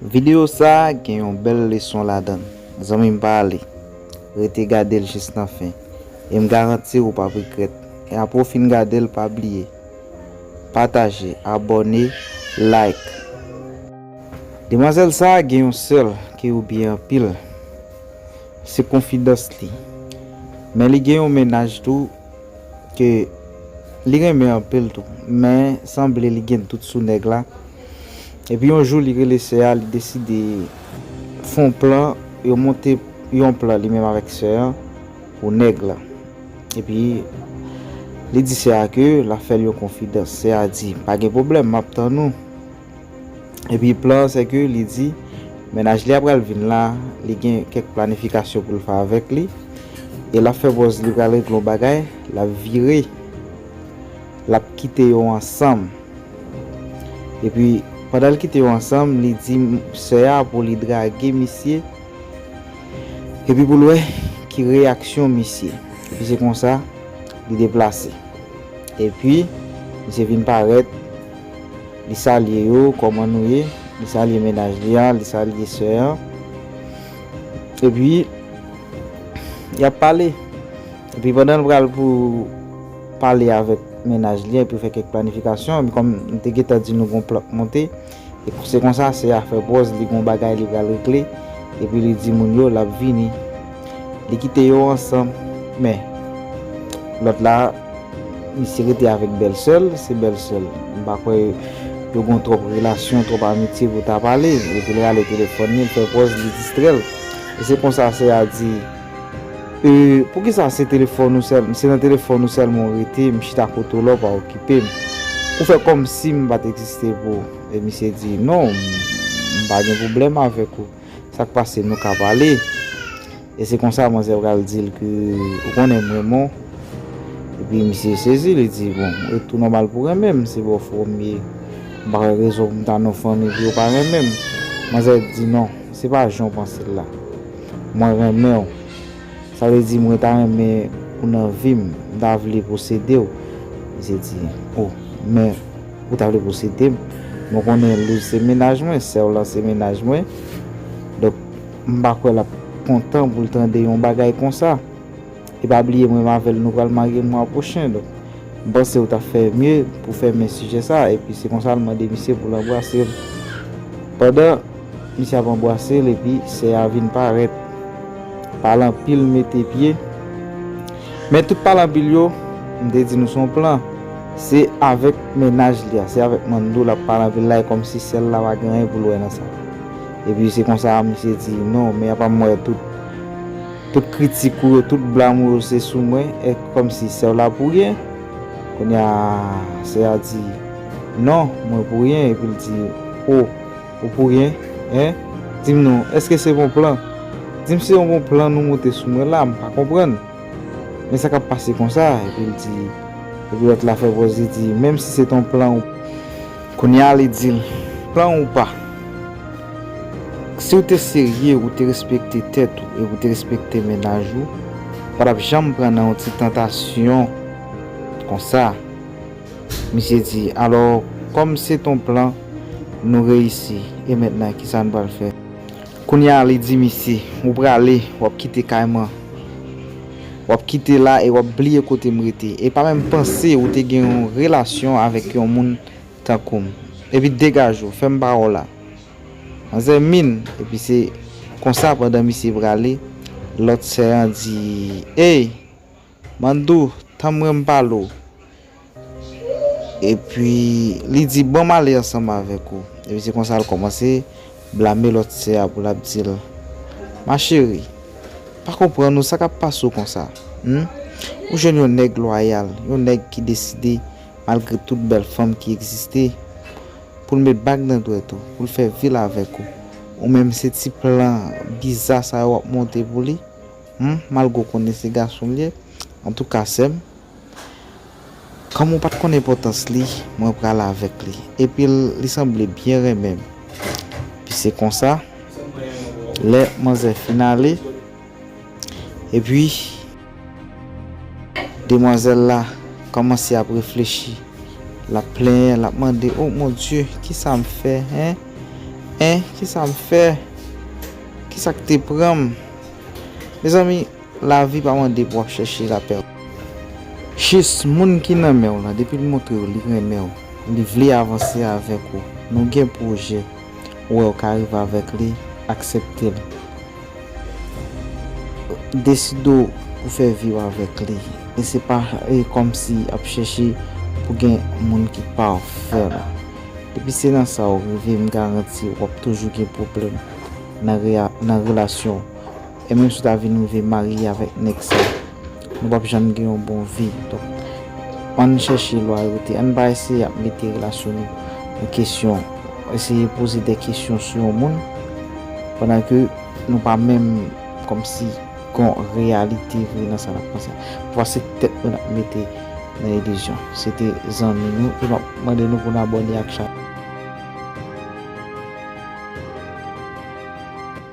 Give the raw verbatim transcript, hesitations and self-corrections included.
Videyo sa a gen yon bèl leson ladan l. Zanmi m, pa ale. Rete gade l jis nan fen. E m garanti w ou p ap regrèt. E apre w fin gade l, pa bliye pataje, abòne, like. Demwazèl sa a gen yon sèl ke ou byen anpil. Se konfidans li. Men li gen yon mennaj tou ke li renmen anpil tou. Men sanble li gen dout sou nèg la. Epi yon jou li rele sè a, li deside fè yon plan, yo monte yon plan li menm avèk sè a pou nèg la. Epi li di sè a ke l ap fè l yon konfidans. Sè a di, "Pa gen pwoblèm, m ap tann ou." Epi plan an se ke li di, mennaj li a pral vin la, li gen kèk planifikasyon pou l fè avèk li. E l ap fè pòz li pral regle yon bagay, l ap vire, l ap kite yo ansanm. Epi pandan l kite yo ansanm, li di sè a pou li drage misye. Epi pou l wè ki reyaksyon misye. Epi se konsa, li deplase. Epi, misye vin parèt, li salye yo, "Kòman nou ye?" Li salye mennaj li an, li salye sè an. Epi, y ap pale. Epi pandan l pral pou pale avèk mennaj li an, epi fè kèk planifikasyon, epi kòm m te gentan di nou gon plan k monte, e se konsa sè a fè pòz li gon bagay li pral regle, epi li di moun yo l ap vini. Li kite yo ansanm, men lòt la, misye rete avèk bèlsè l, se bèlsè l. M pa kwè yo gon twòp relasyon, twòp amitye pou ta pale. Epi l rale telefòn li, l fè pòz li distrè l. E se konsa sè a di, "E, poukisa se telefòn ou sèl, se nan telefòn ou sèlman ou rete, m chita kote w la, w pa okipe m. Ou fè kòmsi m pa t egziste pou ou." E misye di, "Non, m, m pa gen pwoblèm avèk ou. Sa k pase, nou ka pale." E se konsa manzè pral di l ke, "Ou konnen m renmen w." Epi misye sezi, li di, "Bon, e tou nòmal pou renmen m, se bòfrè w m ye. M pa wè rezon pou m ta nan yon fanmi epi yo pa renmen m." Manzè di, "Non, se pa jan w panse l la. Mwen renmen w. Sa vle di mwen ta renmen ou nan vi m, m ta vle posede w." Misye di, "O, men ou ta vle posede m? Mwen konnen Luz se mennaj mwen, sè w lan se mennaj mwen. Donk, m pa kwè l ap kontan pou l tande yon bagay konsa. E pa bliye mwen menm avè l nou pral marye mwa pwochen. Donk, m panse w t ap fè mye pou fèmen sijè sa a." Epi se konsa l mande misye pou l anbrase l. Pandan misye ap anbrase l, epi sè a vin parèt. Pale anpil mete pye. Men tout pale anpil yo, m te di nou se yon plan. Se avèk mennaj li a, se avèk Mandou l ap pale anpil la, e kòmsi sè l la pa gen anyen pou l wè nan sa. Epi se konsa misye di, "Non, men apa m wè tout, tout kritik ou yo, tout blam ou yo se sou mwen, e kòmsi sè w la pou ryen?" Kounye a, sè a di, "Non, mwen pou ryen." Epi l di, "O, ou pou ryen, en? Di m non, èske se yon plan? Di m se yon plan nou monte sou mwen la, m pa konprann. Men sa k ap pase konsa?" Epi l di, epi lòt la fè pòz li di, "Menm si se t on plan ou," kounye a li di l, "Plan ou pa, si w te serye, ou te respekte tèt ou, e ou te respekte mennaj ou, ou pa t ap janm pran nan yon ti tantasyon konsa." Misye di, "Alò, kòm se t on plan, nou reyisi. E mentnan, kisa n pral fè?" Kounye a, li di misye, "Ou prale, w ap kite kay mwen. W ap kite la e w ap bliye kote m rete. E pa menm panse ou te gen yon relasyon avèk yon moun tankou m. Epi degaje w, fèmen ba w la." Manzè min, epi se konsa pandan misye prale, lòt sè an di, "Ey, Mandou, tann mwen m pale w." Epi li di, "Ban m ale ansanm avèk ou." Epi se konsa l kòmanse blame lòt sè a pou l ap di l, "Ma chérie, pa konprann ou sa k ap pase w konsa, hmm? Ou jwenn yon nèg lwayal, yon nèg ki deside, malgre tout bèl fanm ki egziste, pou l met bag nan dwèt ou, pou l fè vi l avèk ou. Ou menm se ti plan biza sa yo w ap monte pou li, hmm? Malgre w konnen se gason l ye. Antouka, sè m, kòm ou pa t konn enpòtans li, mwen pral avèk li. Epi l, li sanble byen renmen m." Epi se konsa, lè manzè fin ale, epi demwazèl la kòmanse ap reflechi. L ap plenyen, l ap mande, "O mon Dye, kisa m fè, en?" En, kisa m fè? Kisa k te pran m? Mezanmi, lavi pa mande pou w ap chèche lapè. Jis moun ki nan men w la, depi l montre w li renmen w, li vle avanse avèk ou, nou gen pwojè, ou wè w ka rive avèk li, aksepte l. Deside w pou fè vi w avèk li. E se pa e, kòmsi ap chèche pou gen moun ki pafè la. Depi se nan sa w rive, m garanti w ap toujou gen pwoblèm nan, reya- nan relasyon w. E menm si w ta vin rive marye avèk nèg sa, nou p ap janm gen yon bon vi. Donk, ann chèche lwayote, ann pa eseye ap mete relasyon nou an kesyon, eseye poze de kesyon sou yon moun, pandan ke nou pa menm kòmsi gon reyalite vre nan sa n ap panse. Pafwa se tèt nou n ap mete nan ilizyon. Se te zanmi nou, e m ap mande nou pou n abòne ak chanèl.